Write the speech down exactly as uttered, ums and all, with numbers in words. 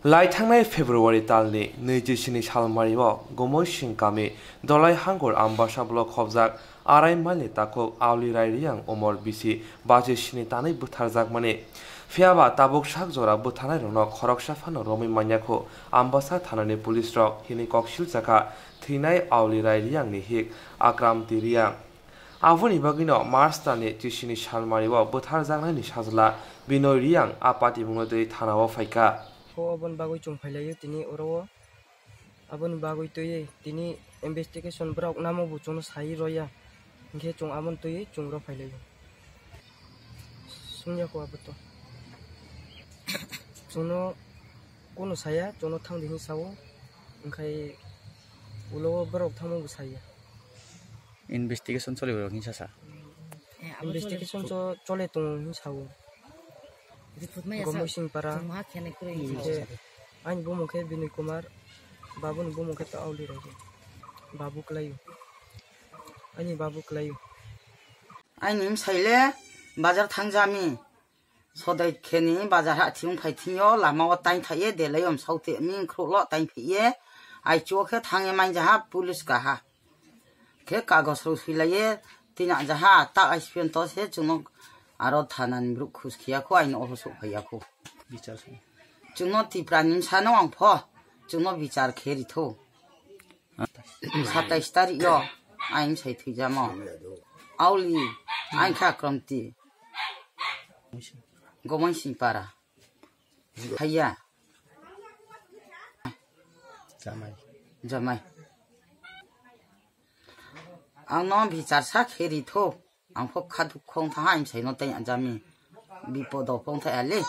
Lai thangnai February talni nwichi sini salmario Gomoi Singkami Dolai Hangur Ambasa block khobjak arai mile ni takhuk Auli Rai Riyang umor bisi bachi sini tanwi bwtharjakmani. Phiyaba tabuk sak jora bwtharnairokno khoroksa phano romwi manya khu Ambasa thanani police rok hinwi koksil chakha thwinai Auli Rai Riyang ni hik Akram T Riyang. Aboni bagwino March talni chisini salmario bwtharjaknaini sajla Binoy Riyang a patimungno twi thanao phaikha. Kho aboni bagwi chwng phailaio tini oro o. Aboni bagwi twi tini investigation borok namo bo chwngno sai roya. Hinkhe chwng aboni twi chwng ro phailaio. Sumya kho abo to. Chwngno kuno saya, chwngno thangdi hinwi sao. Hinkhe ulo borok thangma bo saya. Investigation choli rok hinsa sa. Investigation cho chole tongo hinwi sao. Ripot maya Gomoi sa. Singpara. Chwng ma khenai kwrwi. Hinkhe ani bumung khe Binoy Kumar, babuni bumung khe ta Auli Rai. Babu kwlaio. Ani babu kwlaio. Ani msaile bazar thangjami. Sodai kheni bazar ha thiyung phai thingyo lama o tain thaiye delai om saute ming khrulo tain phaiye. Ai chuo khe thangye manja ha police ka ha. Khe kagos rok swilaiye tina jaha ta I C P N to se chwngno aro thanani bruk khus khiya kho aino oho sok phaiya kho. Bichar song. Chwngno Tipra ni msano ang pho chwngno bichar khe ri tho. Satais tarik yo aing sai thwijamo. Auli aing kha Kramti. Gomang Singpara. Haiya. Jamai. Jamai. Ang no bichar sa khe ri tho. Ang pho kha dukho wng tha ha, ang sai no tei jami. Bipodo pho wng tha ale.